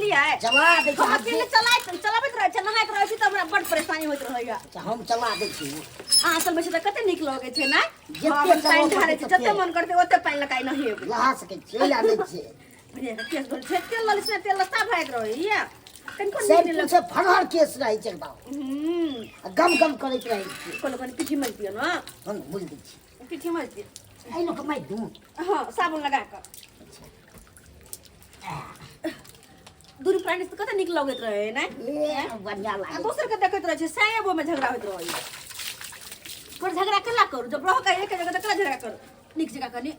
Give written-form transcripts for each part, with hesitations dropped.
चलबतियै? चला दै छी। हम अकेले चलाइत चलाबैत रहै छै, नहाइत रहै छी तऽ हमरा बड परेशानी होइत रहैया। अच्छा, हम चला दै छी। अहाँ चलबै छी तऽ कते नीक लगै छै ने। जते हम पानि चलाउ ढारै छी, तते। जते मन करतै ओते पानि लगाइ नहेबै। नहा सकै छी, ओहि लए दै छियै। बढ़िया के केस भेल छै, तेल ललिस ने तेल लस्ता भागि रहैया, कनिको नीक नहि शैम्पू लगै। से फरहर केस रहै छै एकदम। हूँ। आ गम गम करैत रहै छै। कोनो कनि पीठी मजि दियौ ने। हम बुझि दै छी। पीठी मजि दियौ। एहि लोक मारि दू। हँ, साबुन लगा कऽ दुनू प्राणी से कते नीक लगैत रहे ने। ए, बढ़िया आ लागै। दोसर के देखैत रहै छै, साहेबो में झगड़ा होइत रहै। पर झगड़ा केला करू? जब रह के एक जगह तऽ केला झगड़ा करू? नीक जगह कनि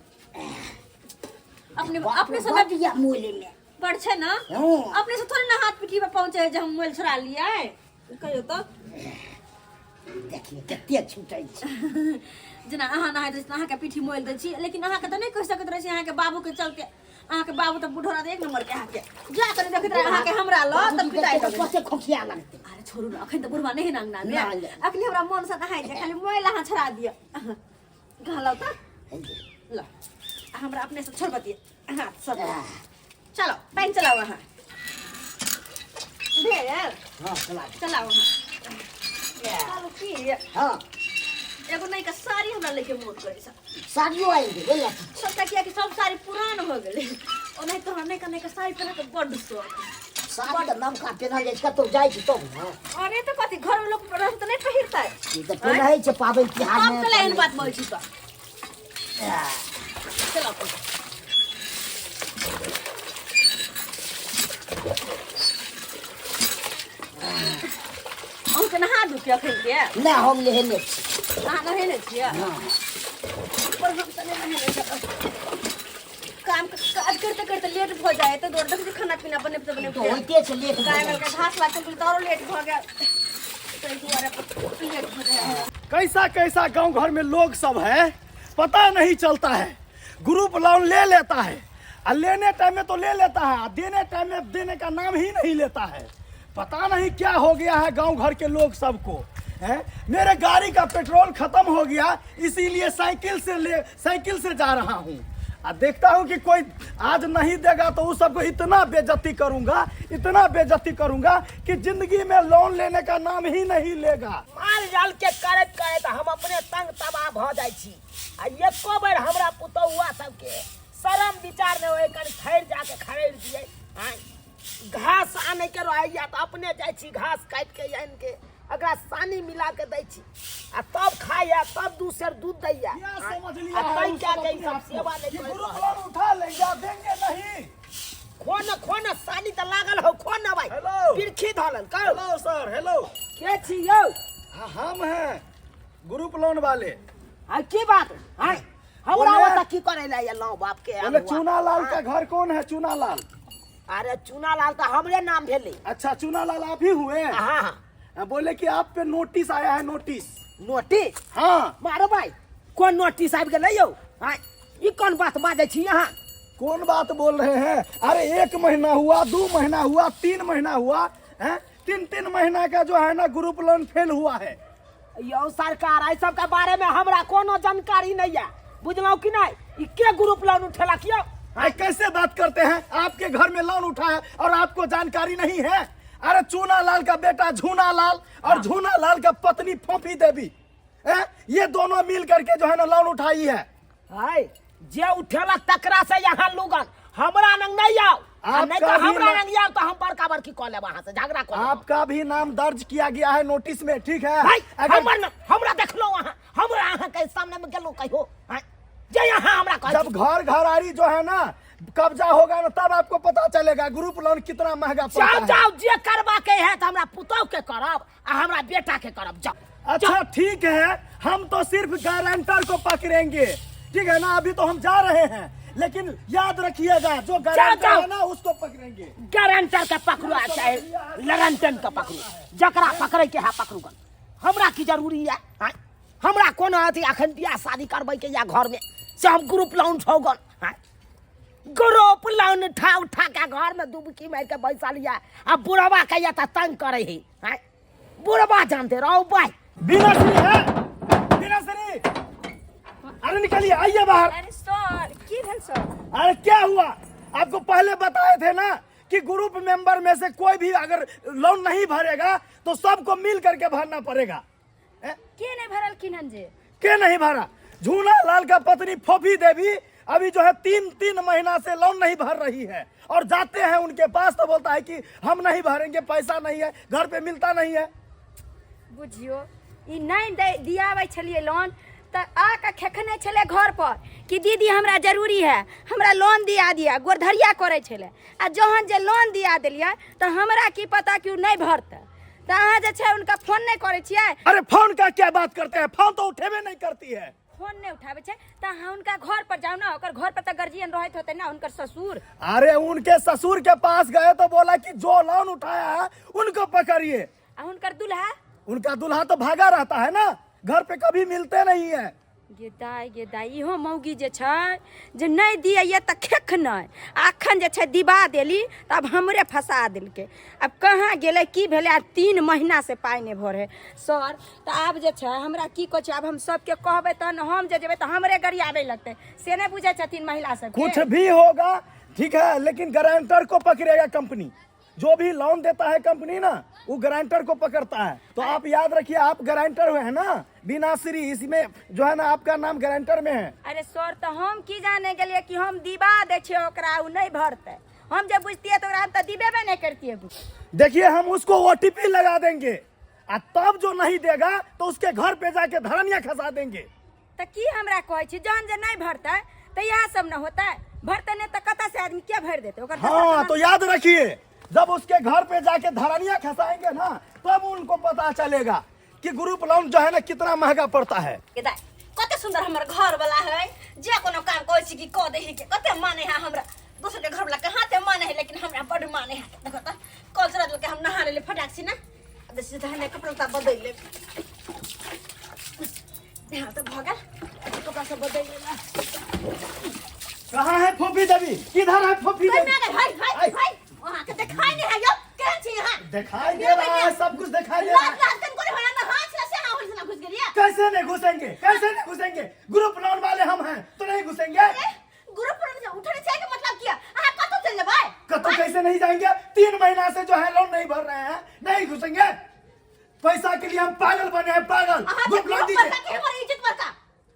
अपने अपने से। बढ़िया मोले में बड़ छै ने। हँ। अपने से थोड़े ना हाथ पीठी पे पहुंचे जे हम मोबाइल छोड़ा लियै, कहियो तऽ। देखियौ कते छूटै छै। जेना अहाँ नहाइत रहै छी तऽ अहाँके पीठी मोलि दै छी, लेकिन अहाँके तऽ नहि कहि सकैत रहै छी अहाँके बाबूके चलते। अहाँके बाबू तऽ बुढ़ौरा तऽ एक नंबर के अहाँके जा कऽ देखैत रहै अहाँके हमरा लग तऽ बाबूजी पिटाइ देखतै तऽ लगै। कते खोखिया लगतै। अरे छोड़ू ने, अखन तऽ बुढ़वा नहि है ने अंगना में। नहि, नहि। अखनी हमरा मन से नहाय छै, खाली मोबाइल अहाँ छोड़ा दिअ। कहलहुँ तऽ ल आ हमरा अपने से छोड़बतियै हाथ सब। चलो, पानि चलाउ अहाँ। भेल? हँ, चला दे। चलाउ अहाँ। चलू की। हँ। एगो नयका साड़ी हमरा लैके मोन करै छै। साड़ियो आनि देबै लए। सबटा, कियाकि सब साड़ी पुरान हो गेलै। ओनाहितो हमरा नयका नयका साड़ी पहिरके बड्ड शौक। साड़ी तऽ नवका पेन्हल जाइ छै, कतहु जाइ छै तब ने। अरे तऽ कथी घरमे लोक रहत तऽ नहि पहिरतै? ई तऽ पेन्है छै पाबनि तिहारमे। तब कला एहन बात बोलै छी तऽ। चलो। अहूँके नहा दू कि अखन के? नहि, हम नहेने छी। अहाँ नहेने छियै? हँ। पर हम तऽ नहि नहेने छियै। काम काज करते करते लेट भऽ जाइ तऽ दुआरे देखै छी खाना पीना बनेबते तऽ बनेबते होइते छै, लेट भऽ गाय जाइ मालके छै। घास लाग चलि तऽ आरो लेट भऽ गेल, ताहि दुआरे लेट भऽ जाइ है। कैसा कैसा गांव घर में लोग सब है, पता नहीं चलता है। ग्रुप लोन ले लेता है और लेने टाइम में तो ले लेता है, और देने टाइम में देने का नाम ही नहीं लेता है। पता नहीं क्या हो गया है गांव घर के लोग सबको हैं। मेरे गाड़ी का पेट्रोल खत्म हो गया, इसीलिए साइकिल से ले साइकिल से जा रहा हूँ। आ देखता हूँ कि कोई आज नहीं देगा तो उस सबको इतना बेइज्जती करूंगा, इतना बेइज्जती करूंगा कि जिंदगी में लोन लेने का नाम ही नहीं लेगा। माल जाल के करैत करैत हम अपने तंग तबाह भऽ जाइ छी आ एको बेर हमरा पुतहुआ सबके शरम विचार नहि होय कनि खैर जाके खरीद दियै। आँय, घास आनै के रहैया तऽ अपने जाइ छी, घास काटि के आनि के एकरा सानी मिला के दै छी आ तब खाइया, तब दू सेर दूध दैया। क्या आँय, समझ लिया आ है तै उस कए सब के ई अपने सब आप को? सेवा नहि कि करैत ग्रुप रहै। लोन उठा लेंगे और देंगे नहीं। खो न, खो न, सानी तऽ लागल हौ, खो न भाई। हेलो। बिरखी धऽ लेल कहो। Hello sir, hello. के छी यौ? हाँ, हम हैं ग्रुप लोन वाले। आ की बात आँय, हमरा बोले। ओतऽ की करै लए एलहुँ बाप के? बोले अगुआ। चूना लाल का घर कौन है? चूना लाल? अरे, चूना लाल तऽ हमरे नाम भेलै। अच्छा, चूना लाल आप ही हुए? हाँ हाँ। हाँ, बोले कि आप पे नोटिस आया है, नोटिस। नोटिस? हाँ। मारो भाई, कोन नोटिस आबि गेलै यौ? आँय, ई कोन बात बाजै छी अहाँ? कौन बात बोल रहे हैं? अरे, एक महीना हुआ, 2 महीना हुआ, 3 महीना हुआ है, तीन तीन महीना का जो है ना ग्रुप लोन फेल हुआ है। यौ सरकार, एहि सबके बारे में हमरा कोनो जानकारी नहीं है, बुझलहुँ कि नहीं? ई के ग्रुप लोन उठेलक यौ? अरे, कैसे बात करते हैं? आपके घर में लोन उठा है और आपको जानकारी नहीं है? अरे, चूना लाल का बेटा झूना लाल और झूना लाल का पत्नी फोफी देवी हैं? ये दोनों मिल करके जो है ना लोन उठाई है। है जे उठेलक तकरा से यहाँ लुगन, हमरा नंग नहीं आओ। आ नहीं तो आपका भी हमरा ना- नंग आओ तो हम बड़का बड़की कऽ लेब अहाँ से, झगड़ा कऽ लेब। आपका भी नाम दर्ज किया गया है नोटिस में, ठीक है? भाई, अगर हमर न हमरा देखलो अहाँ, हमरा अहाँ के सामने में गेलो कहियो? आँय, जे यहाँ हमरा कहै जब छी। घर घर आरी जो है ना कब्जा होगा ना, तब आपको पता चलेगा ग्रुप लोन कितना महंगा पड़ता जाओ है। जाओ, जे करबा के है तऽ हमरा पुतहु के करब आ हमरा बेटा के करब, जाओ। अच्छा ठीक है, हम तो सिर्फ गारंटर को पकड़ेंगे, ठीक है ना? अभी तो हम जा रहे हैं, लेकिन याद रखिएगा, जो गारंटर जाओ। है ना उसको पकड़ेंगे। गारंटर के पकड़ू आ चाहे लरंटन के पकड़ू, जकरा पकड़े के है पकड़ू गन, हमरा की जरूरी है? आँय? हमरा कोनो अथी अखन बियाह शादी करबै के या घर में से हम ग्रुप लोन उठाउ गन? आँय? ग्रुप लोन उठा उठा के घर में दुबकी मार के बैसल या आ बुढ़वा के या तऽ तंग करे है। आँय? बुढ़वा जानते रहो भाई। बीना श्री है? बीना श्री, अरे निकलिए, आइए बाहर। अरे सर, की भेल सर? अरे, क्या हुआ? आपको पहले बताए थे ना कि ग्रुप मेंबर में से कोई भी अगर लोन नहीं भरेगा तो सबको मिल करके भरना पड़ेगा। ए? के नहीं भरलखिन हन जे? के नहीं भरा? झूना लाल का पत्नी फोफी देवी अभी जो है 3-3 महीना से लोन नहीं भर रही है, और जाते हैं उनके पास तो बोलता है कि हम नहीं भरेंगे, पैसा नहीं है, घर पे मिलता नहीं है। बुझियो ई नहीं दियाबै छलियै लोन तऽ आके खेखने छलै घर पर कि दीदी हमरा जरूरी है, हमरा लोन दिया दिया, गोरधरिया करै छलै। आ जहन जे लोन दिया देलियै तऽ हमरा की पता कि ओ नहि भरतै। तऽ अहाँ जे छै हुनका फोन नहि करै छियै? अरे फोन का क्या बात करते हैं, फोन तो उठेबे नहीं करती है। फोन नहीं उठाबै छै तऽ अहाँ हुनका घर पर जाउ ना, ओकर घर पर तऽ गार्जियन रहैत होतै ना, हुनकर ससुर। अरे उनके ससुर के पास गए तो बोला कि जो लोन उठाया है उनको पकड़िए। आ हुनकर दूल्हा? उनका दूल्हा तो भागा रहता है ना, घर पे कभी मिलते नहीं है। गे दाइ, गे दाइ, इहो मौगी जे छै जे नहि दियैया तऽ खेख नहि, अखन जे छै दिबा देली तऽ आब हमरे फंसा देलकै। आब कहाँ गेलै की भेलै, आ 3 महीना से पाइ नहि भरै सर। तऽ आब जे छै हमरा की कहै छै, आब हम सबके कहबै तहन हम जे जेबै तऽ हमरे गरियाबै लगतै, से नहि बुझै छथिन महिला सब। कुछ भी होगा ठीक है, लेकिन गारंटर को पकड़ेगा कंपनी। जो भी लोन देता है कंपनी ना, वो गारंटर को पकड़ता है। तो आप याद रखिए, आप गारंटर हुए हैं ना, बिना श्री इसमें जो है ना आपका नाम गारंटर में है। अरे सर तो हम की जाने गेलिए कि हम दिबा दै छियै ओकरा, उ नहीं भरतै। हम जब बुझतियै तो ओकरा हम तो दिबेबे नहीं करतियै। देखिए हम उसको ओटीपी लगा देंगे, आ तब जो नहीं देगा तो उसके घर पे जाके धरनिया खसा देंगे। तो की हमरा कहै छी, जहन जे नहीं भरतै तो इएह सब न होतै, भरतै नहीं तो कतऽ से आदमी क्या भरि देतै ओकर? हाँ तो याद रखिए, जब उसके घर पे जाके धरनिया खसाएंगे ना तब उनको पता चलेगा कि ग्रुप लोन जो है ना कितना महंगा पड़ता है। कते सुंदर हमर घर वाला है, जे कोनो काम कहै छी कि कऽ दही के कते माने है हमरा। दोसर के घर वाला कहाँ ते माने है, लेकिन हमरा बड माने है। देखो त कल चला देलकै, हम नहा लेली फटाक से ना, अब जैसे धान कपड़ा उता बदल ले, यहाँ तो भऽ गेल, कपड़ा सब बदल लेला। कहाँ है फोफी देवी? किधर है फोफी देवी? हाय हाय हाय, वहाँ के दिखाई नहीं है यो, केहन छी यहाँ? दिखाई दे रहा है, सब कुछ दिखाई दे रहा है। लाज लाज कन करे होया ना, हाथ से हां होल से ना घुस गेलिए। कैसे नहीं घुसेंगे, कैसे नहीं घुसेंगे? ग्रुप लोन वाले हम हैं तो नहीं घुसेंगे। ग्रुप लोन से उठने चाहिए के मतलब किया? अहाँ कतौ चल जेबै? कतौ कैसे नहीं जाएंगे? 3 महीना से जो है लोन नहीं भर रहे हैं, नहीं घुसेंगे। पैसा के लिए हम पागल बने हैं, पागल। ग्रुप लोन दीजिए। इज्जत बड़का,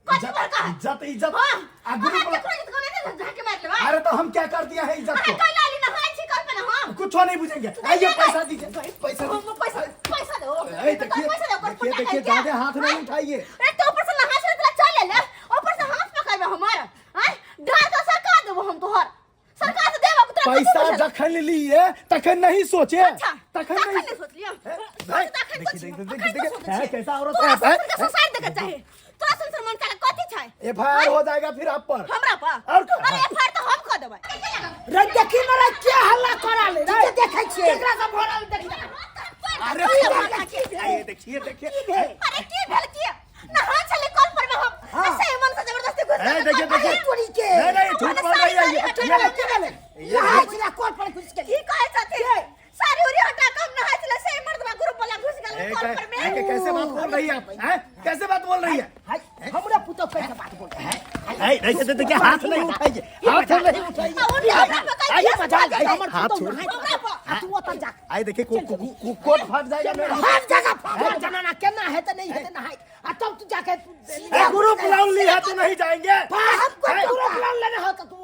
कथी बड़का? इज्जत, इज्जत। हाँ। आ ग्रुप अहाँ लोन- केकरो इज्जत कोने ने झाके मारि लेबै? अरे तो हम क्या कर दिया है इज्जत अहाँ को? कैला ली नहाय छी कल पे ना हम। कुछ नहीं बुझेंगे। आइए पैसा दीजिए, पैसा हम दीजिए। पैसा, पैसा दो। ए, देखिए, पैसा दो, देखिए, फटा देखिए, के। ज्यादा हाथ नहीं हाँ? उठाइए। अरे तो ऊपर से नहा छे तोरा चल ले, ऊपर से हाथ पकड़बे हमर। हैं? डाल तो सरकार देबो हम तोहर। सरकार से देबो तोरा कथी पैसा बुझल? जखन लिए तखन नहीं सोचे। अच्छा, तखन तखन नहीं नहीं सोचलिए। ए, सोच तखन देखिए, सोच, देखिए, अखन देखिए, तो सोचै है, छियै। कैसा औरत तोरा है, ससुर के है? सुसाइड देके चाही। तोरा ससुर मन का कथी छै? एफआईआर हो जाएगा फिर आप पर। हमरा पर? और का? अरे एफआईआर तो हम कऽ देबै। रे देखी न रे के हल्ला करा ले रे, ठीके देखै छियै। केकरा से भरल देखी। अरे अरे ये देखिए, देखिए। अरे की भेल की? नहा छलै कल पर में हम। ऐसे ही मन से जबरदस्ती घुस ए, गेलै देखिए, कल पर। देखिए। तोरी के। नहीं, नहीं, झूठ बोल रही है ये। सारी ये- सारी की भेलै? नहाय छलै कल पर घुसि गेलै। की कहै छथिन? सारी उरी हटा कऽ हम नहाय छलै, से मर्दवा ग्रुप वाला घुस गेल ए, कल पर में। कैसे बात बोल रही है आप? हैं? कैसे बात बोल रही है? हाय, हमरा पुतोह कैसे बात बोल रहे हैं? ए, देखिए, देखिए, हाथ नहीं उठाइए, हाथ नहीं उठाइए। आ, उनका हमरा पर कहि आइए, दिया, मजाल है, हमर हाथ पुतोह छोड़। नहाय हमरा पर। आ तू ओतऽ जा। आइए देखिए, कोट फट जाएगा मेरा। हर जगह फट जनाना केना हेतै नहीं हेतै नहाय, आ तब तू जाके ए, ग्रुप लोन ली है तो नहीं जाएंगे। हमको ग्रुप लोन लेना हो तो तू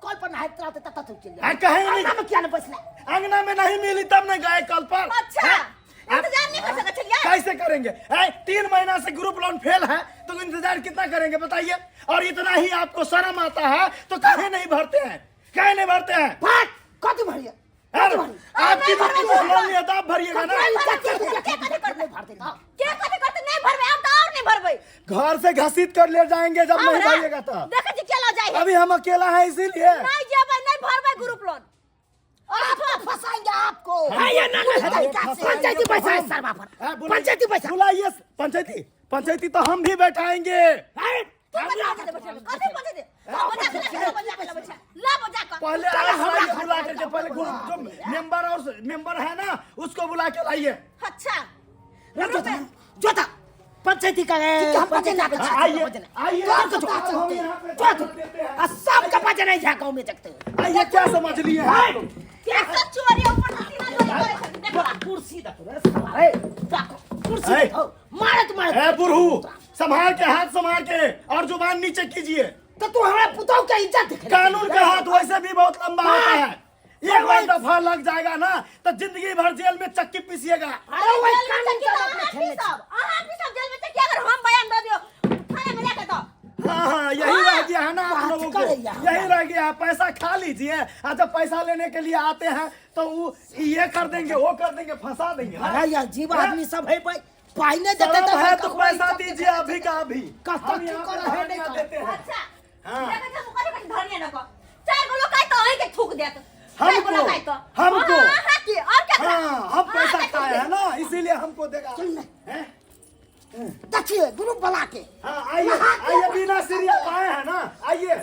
कल पर नहाइत रहते तब तू चल जा। आ, कहीं नहीं। अंगना में किया नहीं बैसले? अंगना में नहीं मिली तब न गए कल पर। अच्छा, हैं? इंतजार नहीं कर सकते छलियै? कैसे करेंगे? हैं? 3 महीना से ग्रुप लोन फेल है तो इंतजार कितना करेंगे बताइए? और इतना ही आपको शर्म आता है तो काहे नहीं भरते हैं, काहे नहीं भरते हैं? फट कथी भरिए? अरे, आपकी नहीं भरबै, ग्रुप लोन लिया तो आप भरिएगा ना। के कथी करतै? के कथी करतै? नहीं भरबै हम तो और नहीं भरबै। घर से घसीट कर ले जाएंगे जब नहीं हमरा? भरिएगा तो। देखै छी केला जाइ है। अभी हम अकेला है इसीलिए। नहीं जेबै, नहीं भरबै ग्रुप लोन। और आपको फंसाएंगे आपको। हाँ, ये ना, ना, अरे, ना, फंसाएंगे पंचायती तो पैसा है हम। सरवा पर। हाँ, बुलाइए। पंचायती पैसा। बुलाइए पंचायती, पंचायती तो हम भी बैठाएंगे। अरे, तू बता दे बच्चा, कथी पंचायती? बजा के ला, बजा के ला, बच्चा। ला बजा के। पहले आज लाइए बुला करके, पहले ग्रुप जो मेंबर और मेंबर है ना उसको बुला के लाइए। अच्छा। रे, जोता, जोता। पंचायती का है, ठीक है, हम पंचायती बजे का ना आइए, बजे ना। आइए। तोर को हम चलते। यहाँ पे तोर को। देते हैं। आ, सबका बजे नहीं है गाँव में जगते। आइए, क्या समझ लिए हैं आप लोग? एक तो चोरी ऊपर से सीना चोरी करे छथिन देखो। तोरा कुर्सी देखो रे साला रे, देखो कुर्सी ए। देखो, मारत मारत। ए बुढ़ू, संभाल के हाथ, संभाल के और जुबान नीचे कीजिए। तो तू हमरा पुतोह के इज्जत देखे। कानून का हाथ वैसे भी बहुत लंबा होता है, एक बार दफा लग जाएगा ना तो जिंदगी भर जेल में चक्की पीसिएगा। अरे वही जेल में कानून चक्की के तो अपने अहाँ खेलने पीसब, अहाँ पीसब जेल में चक्की, अगर हम बयान दऽ दियौ थाना में जाके तो। हाँ हाँ, यही रह गया है ना आप बात लोगों को, करैया। यही रह गया है। पैसा खा लीजिए और जब पैसा लेने के लिए आते हैं तो वो ये कर देंगे, वो कर देंगे, फंसा देंगे ना। अरे यार जीव आदमी सब है भाई, पाई नहीं देते शर्म तो है तो ककरो पैसा इज्जत दीजिए अभी का अभी। कब तक हम यहाँ की पे कर है नहीं धरना कर। देते हैं। अच्छा। हाँ। देखै छी हम कथी कथी धरने न कऽ। चारि गो लोग आइ तऽ अहींके थूक देत। चारि गो हमको, लोग आइ तऽ। हमको। हाँ, अहाँ के, और केकरा? हाँ, हम पैसा अहाँके थूक खाए देत। है ना, इसीलिए हमको देगा। चल ना। हैं? देखिए ग्रुप बना के। हाँ आइए आइए, बिना सीरिया पाए हैं ना, आइए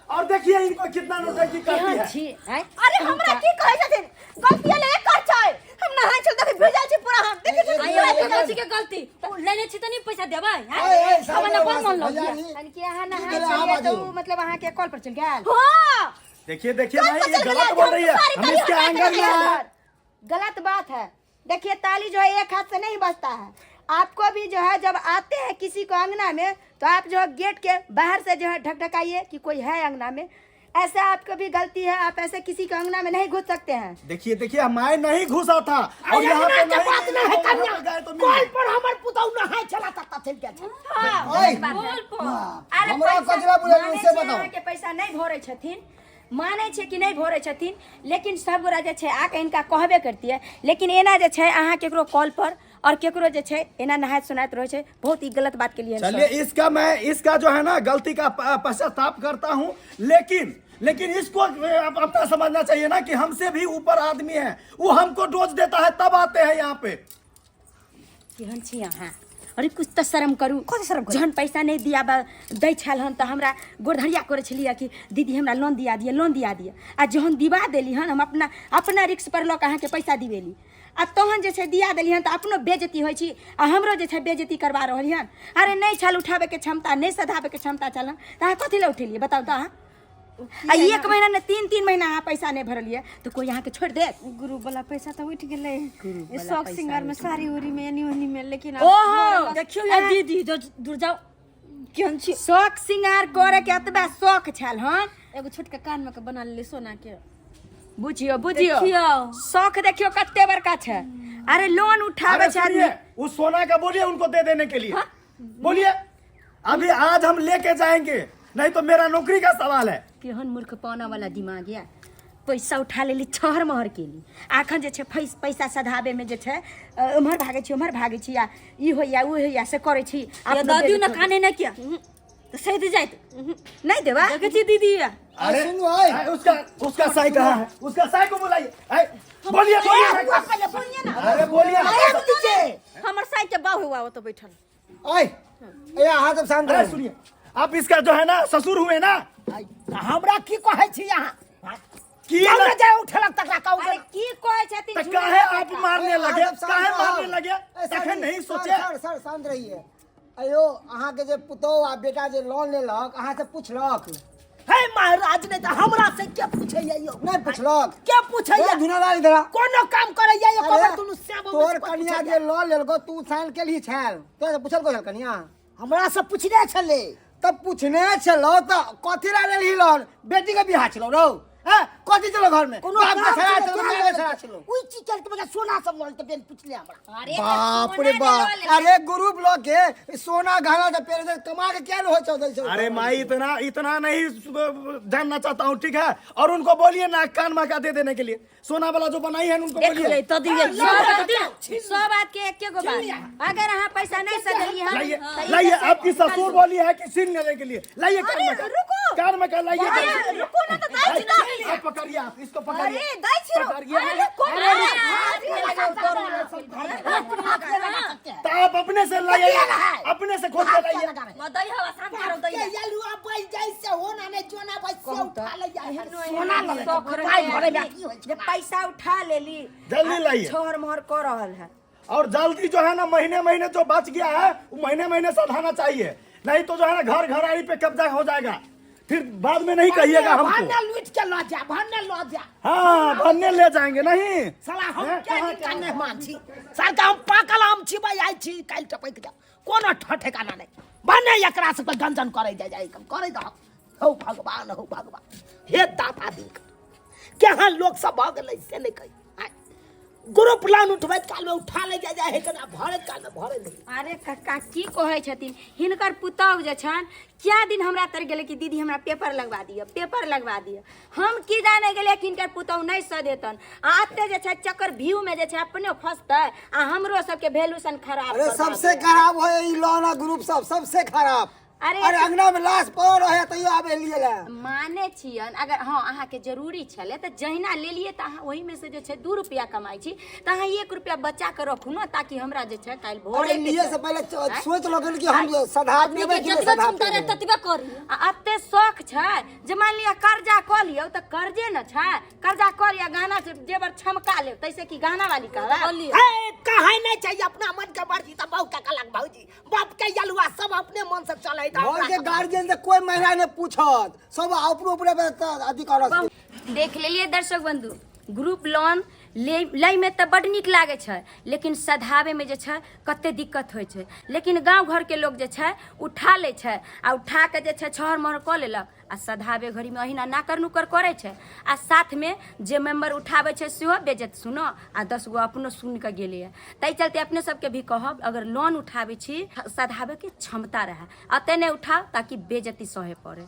और देखिए इनको कितना नौटंकी करती केहन है। छी आँय? अरे हमरा की कहै छथिन, गलती ले कर छै, हम नहाय छल देखै भेजल छी पूरा, हम देखै छी आइयो पूरा कथी भेजल छी। के गलती उ लेने छी त नहीं पैसा देबै? ए, ए, हमर साहब, अपन मन लग भैया जी, यानी कि अहाँ नहाय की भेलै? छलियै अहाँ तऽ बाजू। उ मतलब अहाँके कॉल पर चलि गेल। हाँ। देखिए देखिए कल भाई, को ये चल गलत गया, बोल रही है, सारी हम ताली इसके हटा के आंगन में रखे आए। हैं। गलत बात है। देखिए ताली जो है एक हाथ से नहीं बजता है। आपको भी जो है जब आते हैं किसी को अंगना में तो आप जो है गेट के बाहर से जो है ढकढकाइए कि कोई है अंगना में। ऐसे आपको भी गलती है, आप ऐसे किसी के अंगना में नहीं घुस सकते हैं। देखिए देखिए, मैं नहीं घुसा था और अरे यहाँ पे अंगना के नहीं बात ना है वहाँ कन्या। पे गए तो मिल कॉल गए। पर हमर पुतोह नहाय छला तत्ता चलि गेल छल। हाँ, ओए, गलत बात है। अरे हमरा पैसा- कचरा बुझल मानै से छियै बताओ। अहाँके पैसा नहि भरै छथिन, मानै छियै कि नहि भरै छथिन, लेकिन सब गोरा जे छै आके हिनका कहबे करतियै, लेकिन एना जे छै अहाँ केकरो कॉल पर और केकरो जे छै एना नहाइत सुनाइत रहै छै, बहुत ई गलत बात के लिए। चलिए, इसका मैं इसका जो है ना गलती का पश्चाताप करता हूँ, लेकिन लेकिन इसको अपना समझना चाहिए ना कि हमसे भी ऊपर आदमी है, वो हमको डोज देता है तब आते हैं यहाँ पे। केहन छी अहाँ? अरे कुछ तऽ शरम करू। कथी शरम करू? जहन पैसा नहि दियाबऽ दै छल हन तऽ हमरा गोरधरिया करै छलियै कि दीदी हमरा लोन दिया दिअ, लोन दिया दिअ, आ जहन दिवा देली हन हम अपना अपना रिक्स पर लऽ कऽ अहाँके पैसा दिवेली, आ तहन जे छै दिया देली हन तऽ अपनो बेजती होइ छी आ हमरो जे छै बेजती करवा रहल हन। अरे नहि छल उठाबैके क्षमता, नहि सधाबैके क्षमता छल हन तऽ अहाँ कथी लए उठेलियै बताउ तऽ अहाँ? आ एक महीना नहि, 3-3 महीना अहाँ पैसा नहि भरलियै तऽ कोइ अहाँके छोड़ि देत? ग्रुप वाला पैसा तऽ उठि गेलै ग्रुप वाला शौक पैसा सिंगार में, साड़ी उड़ी में, एनी ओनी में, लेकिन आब ओहो देखियौ या दीदी, दूर जाओ, केहन छी? शौक सिंगार करे के एतबा शौक छल हन। एगो छोटका कान में के बना लेली सोना के। बुझियो बुझियो, देखियौ। शौक देखियो कते बड़का छै। अरे लोन उठाबै अरे छै आदमी। सुनिए, उस सोना का बोलिए उनको दे देने के लिए बोलिए, अभी आज हम लेके जाएंगे, नहीं तो मेरा नौकरी का सवाल है। केहन मूर्ख पाना वाला दिमाग या, पैसा उठा लेली, छहर महर केली, आखन जे छै पैसा सधाबे में जे छै उम्हर भागै छी, उम्हर भागै छी, आ ई होइया ओ होइया से करै छी। या अपनो दऽ दियौ ने बेजती। काने ने किया तऽ सैद जाइत। नहि देबा? देखै छी दीदी। अरे सुनो, ओए। अरे, उसका उसका साई कहाँ है? उसका साई को बुलाइए। अरे, बोलिए बोलिए, सुनिए ना। अरे बोलिए। हमर साई के बाहु हुआ ओतऽ बैठल। ओए, ए, अहाँ सब शांत अरे रहू। सुनिए, आप इसका जो है ना ससुर हुए ना। आइ, तऽ हमरा की कहै छी अहाँ? की जाउ ना- ने, जाउ उठेलक तकरा कहू। अरे की कहै छथिन? तो झूठ काहे बात आप मारने अहाँ लगे? सब शांत काहे रहू। मारने लगे? ए, सर तखन जी, नहीं सर, सोचे। सर सर, शांत रहिए। अयो, अहाँके जे पुतोह आ बेटा जे लोन लेलक, अहाँ से पुछलक? हे महाराज, नहि तऽ हमरा से के पूछैया यौ? नहि पुछलक? के पूछैया? ए, धुनालाल इधर आ। कोनो काम करैया यौ? अरे, कबर दुनू श्याम तोर कनिया जे लोन लेलको, तू साइन केलही छल, तोरा से पुछलको छल कनिया? हमरा से पूछने छलै। तब पूछने छलौ तऽ कथी ला लेलही लोन? बेटी के बियाह छलौ रौ? हैं, कथी छलौ घर में? कोनो बाप के काम छड़ा छलै, छलौ, क्या माय के छड़ा छलौ? ओहि चीज के बगैर सोना सब लऽ लेतै, बेन पूछले हमरा। अरे बाप रे बाप, अरे ग्रुप लऽ के सोना गहना तऽ पेरे कमा के क्या होइ छौ दै छौ? अरे माई, इतना इतना नहीं जानना चाहता हूँ, ठीक है? और उनको बोलिए ना कान मका दे देने के लिए, सोना वाला जो बनाई है उनको देख बोलिए। ले तऽ दियै। सब बात के एके गो बात, अगर अहाँ पैसा नहीं सधलियै हन लाइए तऽ ई लाइए, जे छै आपकी ससुर बोली है कि छीन लेने के लिए, लाइए कान अरे, मका। रुको। कान मका लाइए। अरे, रुको ना तऽ दै छी तऽ। आप पकड़िए, आप इसको पकड़िए। अरे दै छी रौ। पकड़िए। अरे रुको ना। तो आप अपने से लाइए, अपने से खोद के लाइए। मदई हवा शांत करो दैया। सोना लऽ लेतै, शौक रहै पाइ भरै मे की होइ छै? जे पैसा उठा लेली, जल्दी लाइए। छोहर मोहर कऽ रहल है। और जल्दी जो है ना महीने महीने जो बच गया है वो महीने महीने सधाना चाहिए, नहीं तो जो है ना घर घराड़ी पे कब्जा हो जाएगा। फिर बाद में नहीं कहिएगा हमको। भन्ने लूट के लऽ जा, भन्ने लऽ जा। हाँ, भन्ने ले जाएंगे नहीं। साला हम हैं, के कहाँ दिन का मेहमान छी, साला हम पाकल आम छी भाई, आइ छी काल्हि टपकि जाउ, कोनो ठेकाना नहि। भन्ने एकरा सबके गंजन करै जाय जाय करै दहक। हौ भगवान, हौ भगवान, हे दाता दिन केहन लोक सब भऽ गेलै से नहि कही। आँय, ग्रुप लोन उठबैत कालमे उठा ले जाय जाय है, केना भरैत कालमे भरै नहि। अरे कक्का की कहै छथिन, हिनकर पुतहु जे छनि क्या दिन हमरा तर गेलै कि दीदी हमरा पेपर लगवा दिअ, पेपर लगवा दिअ। हम की जाने गेलियै कि हिनकर पुतहु नहि सधेतन, आ एते जे छै चक्कर व्यू में जे छै अपने फसतै आ हमरो सबके वैल्यूशन खराब अरे करबा सबसे देतै। खराब है ई लोन आ ग्रुप सब, सबसे खराब। अरे अरे अंगना में लाश पड़ल रहे तैयो आबे लिए ला। माने छियन अगर हाँ अहाँके जरूरी छलै तऽ जहिना लेलियै तऽ अहाँ ओहिमे से जे छै 2 रुपया कमाइ छी तऽ अहाँ 1 रुपया बचा कऽ रखू ने, ताकि हमरा जे छै काल्हि भोरे अरे के लिए छै। से पहिले आँय? सोच लगल कि हम सधा आदमी देबै के कि नहि जतबे सधा क्षमता रहे देबै। ततबे करी। आ एते शौख छै जे मानि लिअ कर्जा कऽ लियौ तऽ कर्जे ने छै, कर्जा कऽ लिअ गहना से जेवर छमका लेब तैसे कि गहना वाली कहबै। कऽ लिअ। हे, कहै नहि छै अपना मन के मर्जी तऽ बहु के कहलक भौजी बाप के यलुआ सब अपने मन से चलै तऽ घर हमरा के गार्जियन से कोई महिला नहीं पूछत, सब अपने अपने पे त अथी करत। देख लेलियै दर्शक बंधु, ग्रुप लोन ले लैमे तऽ बड्ड नीक लागै छै, लेकिन सधाबैमे जे छै कते दिक्कत होइ छै। लेकिन गाँव घरके लोक जे छै उठा लै छै आ उठा कऽ जे छै छहर महर कऽ लेलक आ सधाबे घड़ीमे अहिना नाकर नुकर करै छै, आ साथमे जे मेम्बर उठाबै छै सेहो बेज्जत सुनो आ 10 गो अपनो सुनि कऽ गेलैए। ताहि चलते अपने सबके भी कहब अगर लोन उठाबै छी सधाबैके क्षमता रहए, एते नहि उठाउ ताकि बेज्जती सहे पड़े।